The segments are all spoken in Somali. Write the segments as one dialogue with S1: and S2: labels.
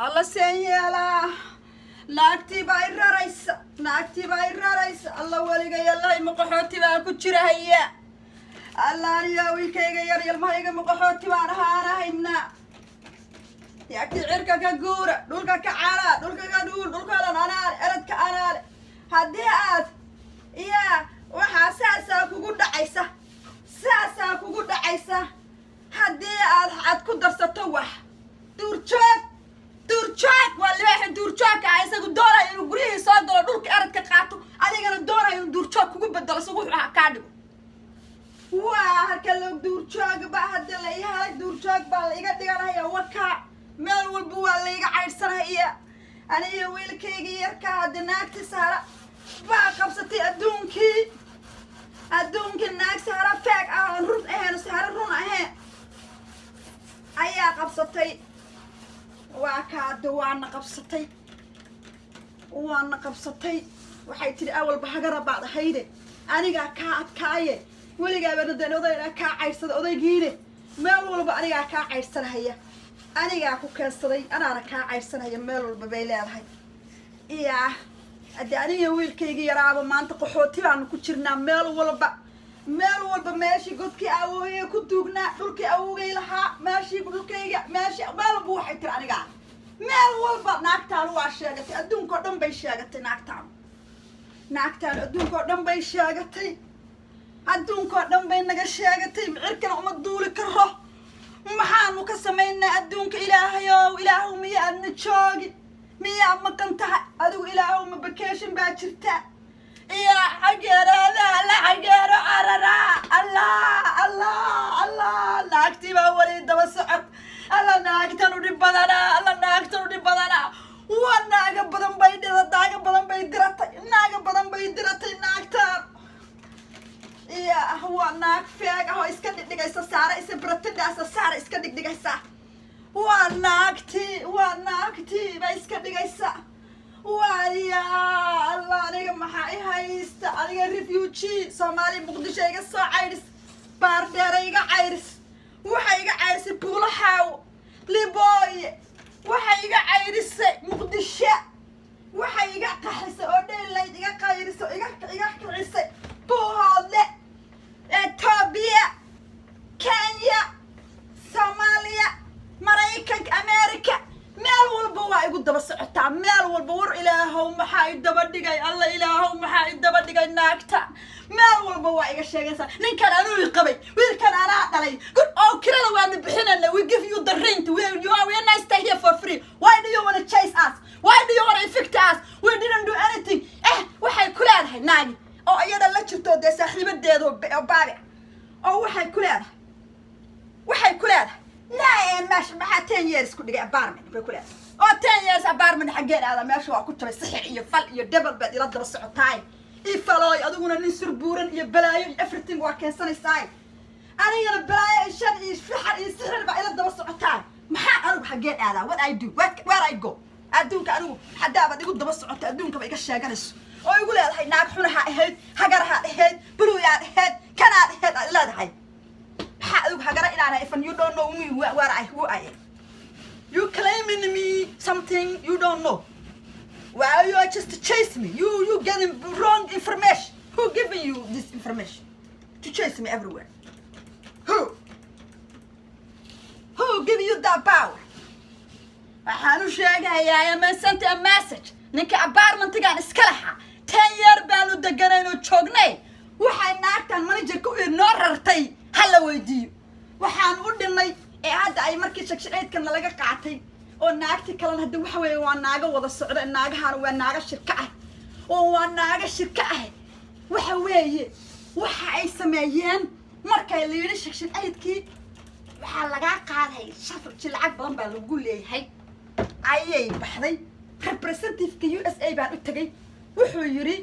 S1: Alla, seen yeelaa? Naagtii baa i raraysa, naagtii baa i raraysa. Alla, weligay allahay maqaxooti baan ku jira haya. Alla, aniga wiilkayga yar, ilmahayga, maqaxooti baan ahaanahaynaa. Naagtii cirka ka guura, dhulka ka calaa, dhulka ka dhuul, dhulkoodan anaale, eradka anaale. Haddii aad yaa waxaa saasaa kugu dhacaysa, saasaa kugu dhacaysa haddii aad ku darsato wax. Duurjoog, duurjoog waa libaaxa duurjoogka ah. Isagu doonaya inuu guryihii soo galo, dhulka eradka qaato, adigana doonaya inuu duurjoog kugu bedelo, isagu wuxuu kaa dhigo. Waa halka la duurjoog baa hadda la ii helay, duurjoog baa la iga dhiganaya. Waka meel walba waa laiga caydhsanaya, aniga wiilkaygii yarka. Hadda naagti Sahra baa qabsatay adduunkii, adduunkii. Naag Sahra fake ah, oon run ahayn, Sahra run ahayn ayaa qabsatay. Waa kaada, waana qabsatay, waana qabsatay. Waxay tidhi, "Awalba hagara baad ahayde, anigaa kaa adkaaye. Weligaabana deen odayna kaa caydhsada, odaygiine meel walba anigaa kaa caydhsanahaya, anigaa ku keensaday, anaana kaa caydhsanaya meel walba," bay leedahay. Iya, hadde aniga wiilkayga yaraaba maanta qaxooti baanu ku jirnaa meel walba, meel walba. Meeshii godkii awooye ku duugnaa, dhulkii awogay lahaa, meeshii dhulkayga, meeshii meel walba. Waxay tiri, "Anigaa meel walba." Naagtaanu waa sheegatay, adduunka oo dhan bay sheegatay naagtaanu. Naagtaanu adduunka oo dhan bay sheegatay, adduunka oo dhan bay naga sheegatay. Cirkana uma duuli karo. Maxaanu ka samaynaa adduunka? Ilaahayow, Ilaahow, miya aadna joogin? Miyaa maqan tahay adigu, Ilaahow? Ma vacation baa jirta? Iyo xageerada la xageero cararaa. Allah, Allah, Allah, naagtii baa weli daba socod. Alla, naagtan u dhib badanaa, alla, naagtan u dhib badanaa. Waa naaga badan bay dhira, naaga badan bay diratay, naaga badan bay diratay naagtan. Iya, waa naag fake ah oo iska dhigdhigaysa Saara, isa bratadaasa Saara iska dhigdhigaysa. Waa naagtii, waa naagtii bay iska dhigaysa. Waa ya Allah, aniga maxaa i haysta? Aniga refugee Soomaaliya, Muqdisho iga soo cayris, Baardheera iga cayris, waxay iga cayrisay Buulaxaaw, Libooye, waxay iga cayrisay Muqdisho, waxay iga qaxisay oo dhaylayd iga qayrisay, iga kicisay Buuhoodle, Etoobiya, Kenya, Soomaaliya, Maraykanka, America, meel walba waa igu daba socotaa, meel walba. War Ilaahow, maxaa i daba dhigay? Alla, Ilaahow, maxaa i daba dhigay naagta? Meel walba waa iga sheegaysaa. Ninkan anuu i qabay, wiilkan anaa dhalay. Good oo kirada waanu bixinayna. We give you the rent. We you are we are not stay here for free. Why do you wanna chase us? Why do you wanna evict us? We didn't do anything. Waxay ku leedahay naagi oo iyada la jirto, dee saaxiibadeeda oo baabi oo waxay ku leedahay, waxay ku leedahay, meesha maxaa 10 years ku dhigay apartment, bay ku leedahay. Oo 10 years apartment xaggeen aada? Meesha waa ku jabay. Sixir iyo fal iyo double baad ila daba socotaay. Ifalooy, adiguna nin surbuuran iyo balaayo iyo everything waa keensanaysaay. Anigana balaayo iyo shan iyo fixar iyo sixir baa ila daba socotaay. Maxaa anigu xaggeen aadaa? What I do? Where I go? Adduunka anigu haddaabaad igu daba socoto, adduunkaba iga sheeganayso oo igu leedahay naag xunahaa ahayd, hagarahaad ahayd, buluyaad ahayd, kanaad ahayd, aad leedahay. Maxaa adigu hagara inaana ifan? You don't know me, where I who I am. You claiming me something you don't know. Well, you are just to chase me. You getting wrong information. Who giving you this information to chase me everywhere? Who give you that power? Waxaan u sheegayaa, I sent a message ninka apartmentigaan iska lahaa. 10 year baanu deganayn oo joognay. Waxay naagtan managerka u noo rartay ha la weydiiyo. Waxaan u dhinay ee hadda ay markii section 8-kana laga qaatay oo naagti kalena hadda waxa weeye waa naago wada socda. Naagahan waa naago shirka ah oo waa naago shirka ah. Waxa weeye waxa ay sameeyeen markay la yidhi section 8-kii waxaa lagaa qaaday, shafrji lacag badan baa lagu leeyahay, ayay baxday. Representativeka USA baan u tegay. Wuxuu yidhi,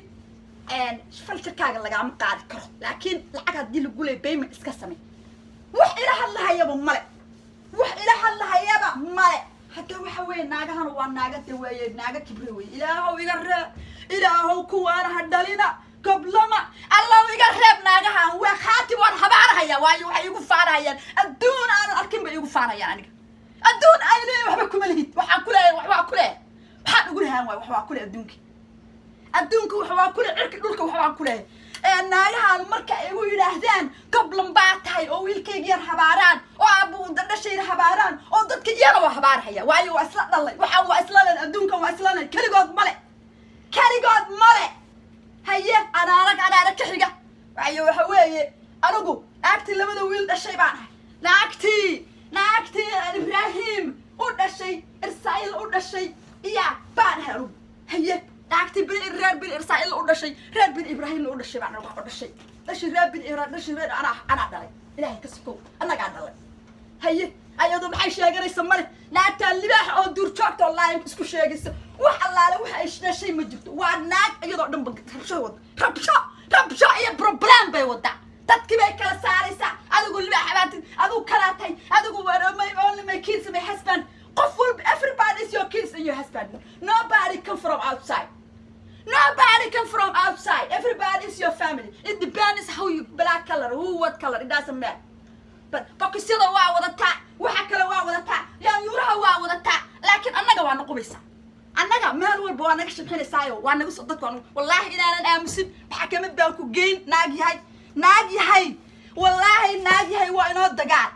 S1: "Voucherkaaga lagaama qaadi karo, laakiin lacag haddii lagu leeyahy payment iska samey." Wax ila hadlahayaba male, wax ila hadlahayaba male. Hadda waxa weeye naagahan waa naaga de weeye, naaga kibre weye. Ilaahow iga reeb, Ilaahow kuwaana ha dhalina goblama. Allow iga reeb naagahan. Waa khaati, waan habaarahaya, waayo waxay igu faanahayaan adduun aanan arkin bay igu faanayaan. Aniga adduun ay leeyihin waxba kuma lihid. Waxaan ku leeyahay waxba. Waay, wax waa kule adduunka, adduunka wax waa kule, cirki dhulka wax waa kule. Ee naagahaan marka ay igu yidhaahdaan goblan baa tahay, oo wiilkayga yar habaaraan, oo abu dhashayda habaaraan, oo dadka iyana waa habaarhaya, waayo waa isla dhalay. Waxaan waa isla len, adduunkan waa isla len. Keligood male, keligood male. Haye, anaarag anaarag ka xiga. Waayo waxa weeye, anigu naagtii labada wiil dhashay baan ahay, naagtii Ibraahim u dhashay, Irsaa'il u dhashay iya baan ahay anigu. Haye, naagtii bin reer bin Irsaa'il u dhashay, reer bin Ibraahimna u dhashay baan anigu u dhashay. Dhashay reer bin Ibrahim, dhashay reer anaa dhalay. Ilaahay ka sokow annagaa dhalay. Haye, ayadu maxay sheeganaysa? Male, naagtaa libaaxa oo duurjoogta oo lion isku sheegaysa, wax allaale waxa ay dhashay ma jirto. Waa naag iyadoo dhan ba rabsho wada, rabsho, rabsho iyo problem bay wadaa. Dadkii bay kala saaraysaa. Adigu libaaxa baatid, adigu kalaa tahay, adigu my only my kids, my husband. Qof walba, everybody is your kids and your husband. Nobody come from outside. Nobody come from outside. Everybody is your family. It depends how you black color, who, what color, it doesn't matter. But bokisyada waa wadataa, waxa kale waa wadataa, yaanyuuraha waa wadataa, laakiin annaga waa noqubaysaa. Annaga meel walba waa naga shabxinaysaayo, waa naga soo dadka waa. Wallaahi inaanan aamusin. Maxkamad baan ku geyn. Naag yahay, naag yahay, wallaahi naag yahay, waa inoo dagaal.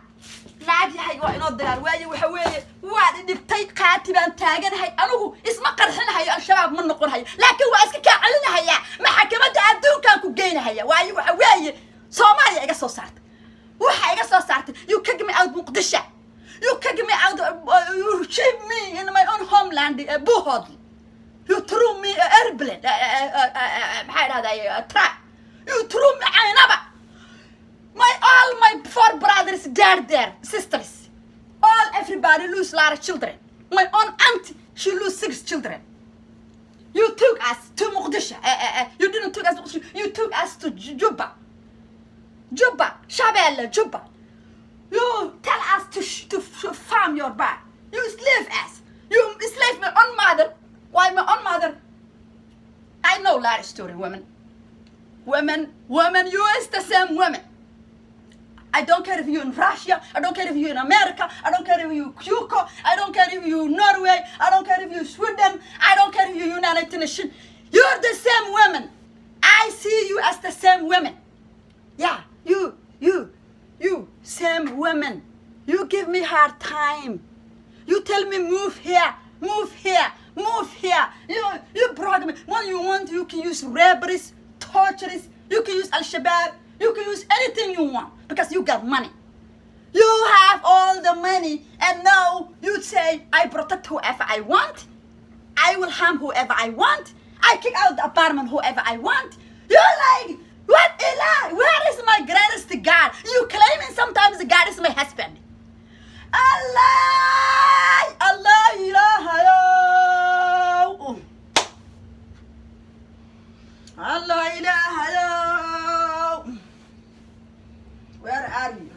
S1: Naag yahay, waa inoo dagaal. Waayo waxa weeye, waad idhibtay, qaati baan taaganahay. Anigu isma qarxinahayo, Al-Shabaab ma noqon hayo, laakiin waa iska kaa celinahayaa. Maxkamadda adduunkaan ku geynahaya. Waayo waxa weeye, Soomaaliya iga soo saartay, waxa iga soo saartay. You kick me out Muqdisho, you kick me out, you ship me in my own homeland, Buuhoodle. You threw me airplane, maxaa idhahday, truck. You threw me Caynaba. My all my four brothers died there, sisters, all everybody lose a lot of children. My own auntie, she lose six children. You took us to Mogadishu. You didn't took us to Mogadishu. You took us to Juba, Juba, Shabelle, Juba. You tell us to farm your back. You slave us. You slave my own mother. Why my own mother? I know a lot of story, women. Women, women, you is the same women. I don't care if you're in Russia. I don't care if you're in America. I don't care if you're Cuba. I don't care if you're Norway. I don't care if you're Sweden. I don't care if you're United Nations. You're the same women. I see you as the same women. Yeah, you, same women. You give me hard time. You tell me move here, move here, move here. You brought me. When you want, you can use robberies, tortures. You can use Al Shabaab. You can use anything you want because you got money. You have all the money, and now you say I protect whoever I want. I will harm whoever I want. I kick out the apartment whoever I want. You're like, what Eli? Where is my greatest God? You claiming sometimes God is my husband. Allah, Allah, ilahayow. Allah, ilahayow. Where are you?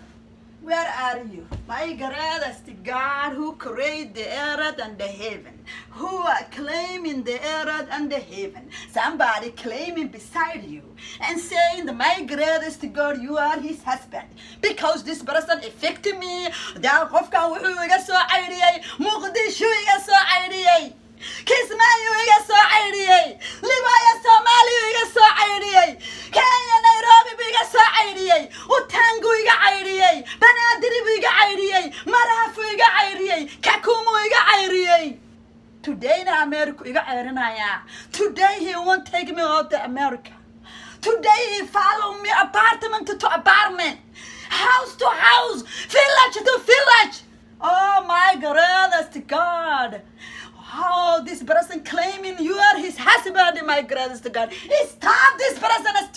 S1: Where are you? My greatest God who created the earth and the heaven, who are claiming the earth and the heaven. Somebody claiming beside you and saying, my greatest God, you are his husband. Because this person affected me. Daa qofkan wuxuu iga soo cayriyey Muqdisho, iga soo cayriyey Kismaayo, iga soo cayriyey Libaya, Soomaaliya iga soo cayriyey Kenya, Nairobi buu iga soo cayriyey, Utangu iga cayriyey, Banaadiri buu iga cayriyey, Marafu iga cayriyey, Kakumu iga cayriyey. Today na America iga ceyrinaya. Today he won't take me out to America. Today he follow me apartment to apartment, house to house, village to village. Oh my greatest God, how this person claiming you are his husband, my greatest God. Stop this person.